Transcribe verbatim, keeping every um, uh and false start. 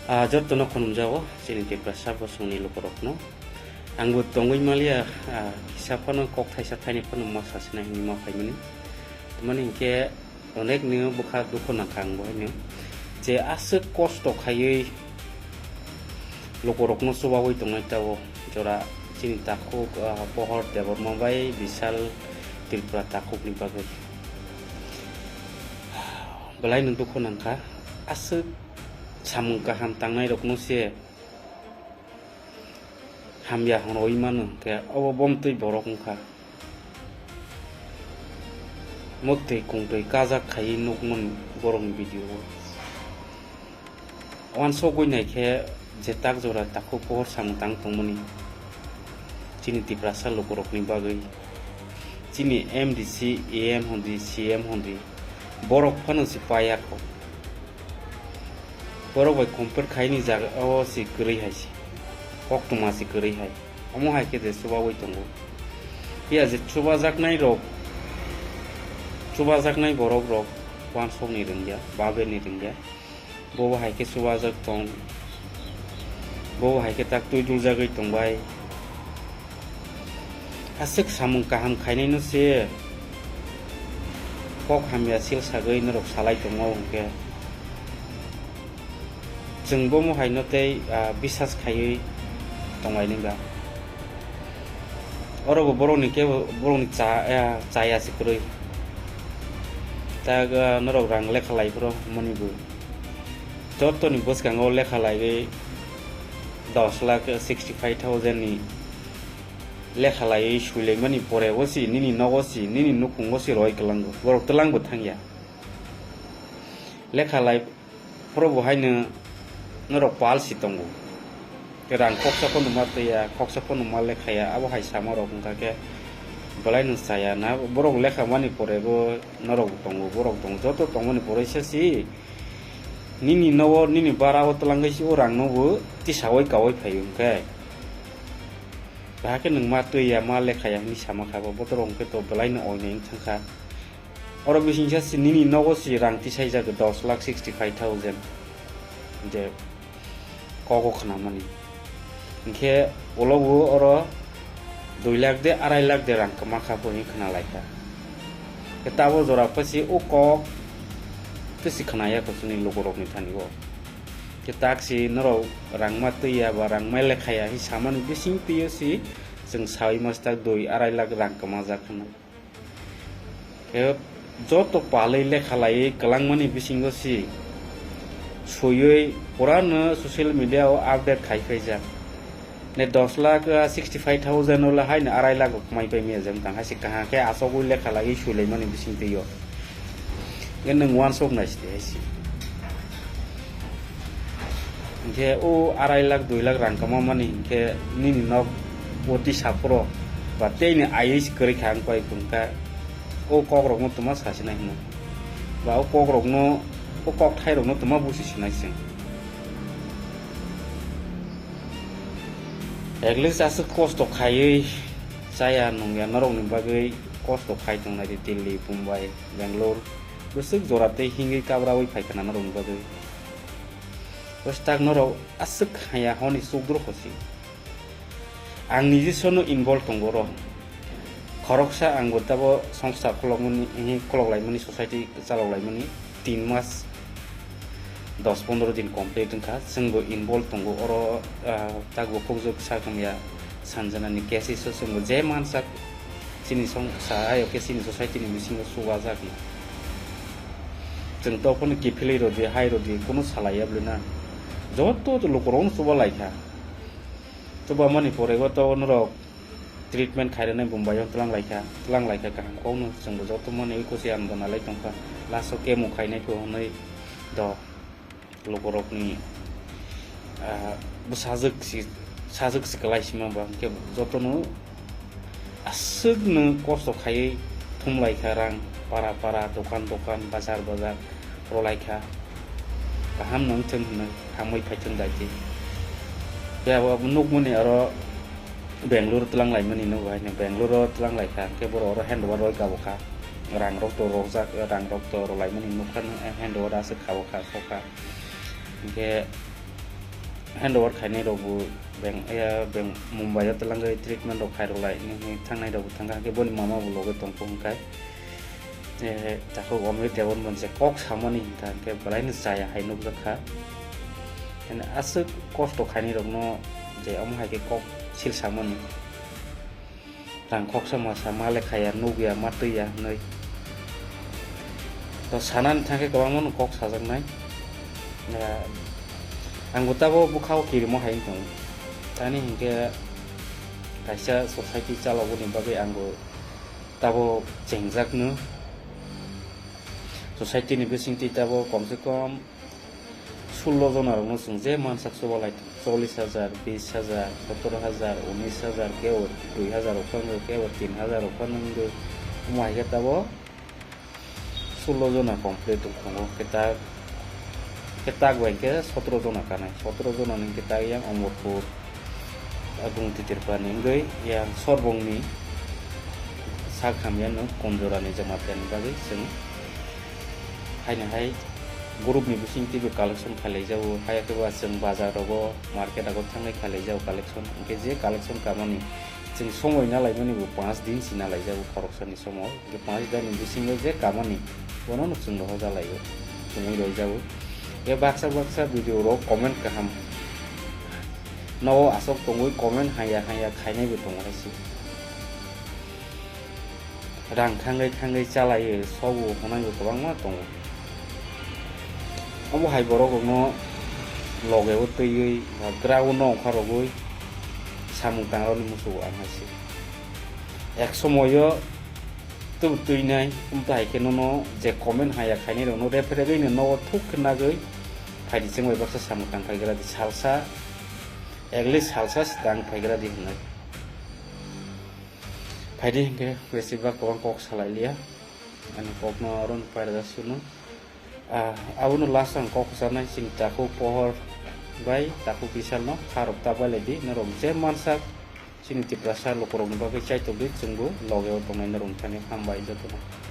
Ah, jotono khulumjago chini Tiprasa bosongni lukurokno. Angbo tongwi maliya, ah, kisa phano kok thaisa thaini phano ma sasina hinwi ma phaimani. Tamani hinkhe onek ni bwkha dukhu nangkha ang bo haino. Je aswk kosto khaiwi lukurokno chubawi tongnai tao jora chini takhuk, ah, Pohor Debbarma bai Bishal Tripura takhukni bagwi. Belai no dukhu nangkha. Aswk samung kaham tangnai rokno se hamya hwnwi mano, hwnkhe obo bomtwi borok wngkha. Mwktwi kungtwi kajak khaiwi nukmani borokni video o. Wansugwi naikhe je tak jora takhuk pohor samung tang tongmani chini Tiprasa lukurokni bagwi, chini M D C, A M hwnwi, C M hwnwi, borok phano se paiya kho. Borok bai compare khaini jaga o se kwrwi hai se, koktwma se kwrwi hai. Omo hai khe je chubawi tongo. Phiya je chubajaknai rok, chubajaknai borok rok wansokni rwngya, babeni rwngya. Bobo hai khe chubajak tong, bobo hai khe tak twi duljagwi tongbai. Aswk samung kaham khainaino se kok hamya sil sagwi norok salai tongo hwnkhe. Chwng bomo haino tei, ah, bisas khaiwi tonglainai ba. Oro bo borokni kebo, borokni cha, ah, chaya se kwrwi. Tak, ah, norok rang lekha lai phuru mani bo. Jotoni bwskango lekha laiwi dos lakh sixty five thousand ni lekha laiwi suilaimani pore o si nini nogo si, nini nukhungo si roi kwlango. Borok twlang bo thangya. Lekha lai phuru bo haino norok pal si tongo. Rang khoksa phano ma twiya, khoksa phano ma lekhaya, abo hai sama rok wngkha khe belai no chaya na. Borok lekha mani pore bo norok tongo, borok tongo, joto tongmani pore se si nini nogo, nini bara o twlangwi si o rang no bo tisawi kawi phaio hwnkhe. Bahai khe nwng ma twiya, ma lekhaya hinwi sama kha bo, botorok hwnkhe to belai no oinai wng thang kha. Oro bisingsa si nini nogo si rang tisaijak dos lakh sixty five thousand. Je kogo khnamani. Hinkhe ulo bo oro dui lakh de, arai lakh de rang kwma kha bo hinwi khna lai kha. Khe tabo jora pha si o kok twi si khna ya kho chini lukurokni thani o. Khe tak si norok rang ma twiya ba rang ma lekhaya hinwi samani bising twi o si chwng saui ma si tak dui arai lakh rang kwma jak hwnwi. Khe joto palwi lekha laiwi kwlangmani bisingo si suiwi purano social media o update khai phaijak. Ne dos lakh, ah, sixty five thousand o le haino arai lakh rok kwmai pai maya jeng tang hai se kaham khe asogwi lekha laiwi suilaimani bising twi o. Khe nwng wansuk nai sidi hai se. Hinkhe o arai lakh dui lakh rang kwma mani hinkhe nini nok o tisa phuru ba teini ayis kwrwi kha wng pai phuru kha o kok rokno twma sa sinai hino ba o kok rokno o kok thai rokno twma busi sinai chwng. At least aswk kosto khaiwi chaya nungya norokni bagwi kosto khai tongnai di Delhi, Mumbai, Bangalore. Bwswk jora tei hingwi kabrawi phaikha na norokni bagwi. Bwswk tak norok aswk haya honi chukdru hosi. Ang nije sono involve tongo oro. Khoroksa ang bo tabo songsta khulokmani, eh, khulok laimani, society chalok laimani tin mas dos pondro din complete wngkha. Chwng bo involve tongo oro, ah, tak bo khukjwk sakhamya sanjanani case isu chwng bo je mansak chini song sa ayo khe chini society ni bisingo chubajakya. Chwng to phano kiphilwi rwdi, hai rwdi, kunu salaiya bwlwi na. Joto lukurokno chuba laikha. Chuba mani pore bo to norok treatment khairwnai Bombay o twlang laikha, twlang laikha kaham kokno chwngbo joto mani ui kusi andona lai tongkha. Last o chemo khainai pho hwnwi do lukurokni, ah, bwsajwk si, sajwk si kwlai sima ba hwnkhe jotono aswkno kosto khaiwi thumlaikha rang para para dokan dokan bazar bazar rolaikha. Kaham no wngthung hwnwi hamwi phaithung daiti. Phiya bo abo nukmani aro Bangalore twlang laimani nugo haino Bangalore o twlang laikha hwnkhe borok oro hand over roi kabokha. Rang rok to rojak, rang rok to rolaimani nukha no, hand over aswk kabokha sokha. Hwnkhe Handover khainai rok bo beng, ya, beng Mumbai o twlangwi treatment rok khairok lai, nini thangnai rok bo thangkha, hwnkhe boni mama bo loge tongkho hwnkhe. Eh, takhuk Amit Dewan bo je kok samani hwnkha, hwnkhe belai no chaya hai nukjakha. Hwnkhe aswk kosto khainai rokno je omo hai khe kok sil samani. Rang khoksa masa ma lekha ya, nuk ya, ma twi ya hwnwi. To sanani thangkhe kwbangma no kok sajaknai. Ya, ang bo tabo bwkhao kirimo hai wng tongo. Tani hinkhe kaisa society chalogoni bagwi ang bo tabo chengjakno. Society ni bisingtwi tabo komse kom sullo jona rokno chwng je mansak chubalai tongo, chollish hajar, bish hajar, sotoro hajar, unish hajar, kebo dui hajar rok phano wngwi, kebo tin hajar rok phano wngwi, omo hai khe tabo sullo jona complete wng tongo, khe tak, khe tak bai khe sotoro jona kanai, sotoro jona ni khe tak yang Omorpur, Gumti Tripurani wngwi yang Sorbongni sak hamya no Konjorani Jamatia ni bagwi chwng haino hai group ni bising twibo collection khailai jago, haya khe ba chwng bazar rogo, market rogo thangwi khailai jago collection, hwnkhe je collection kamani chwng somoi nalaimani bo panch din si nalai jago khoroksani somoi. Hwnkhe panch din ni bisingo je kamani, bono no chwng rohorjalaio, chwngwi roijago. Hwnkhe baksa baksa video rok comment kaham nogo aswk tongwi comment haya haya khainaibo tongo hai se. Rang thangwi thangwi chalaiwi sobo hwnaibo kwbangma tongo. Omo hai borok rokno logeo twiwi ba ground o ongkha rogwi samung tangrokni musugo ang hai se. Ek somoio tw twinai, wngta hai khe nono je comment haya khainai rokno rephregwi no nogo thuk khe nagwi phaidi chwng bai baksa samung tang phaigra di salsa, at least salsa se tang phaigra di hwnwi. Phaidi hinkhe besi ba kwbang kok salai liya, ani kokno oro no pairajak sunu. Ah, abono last ang kok sanai chini takhuk Pohor bai takhuk Bisal no kha rok ta bai lai di, norok je mansak chini Tiprasa lukurokni bagwi chaitok di, chwngbo logeo tongnai norok thani hambai jotono.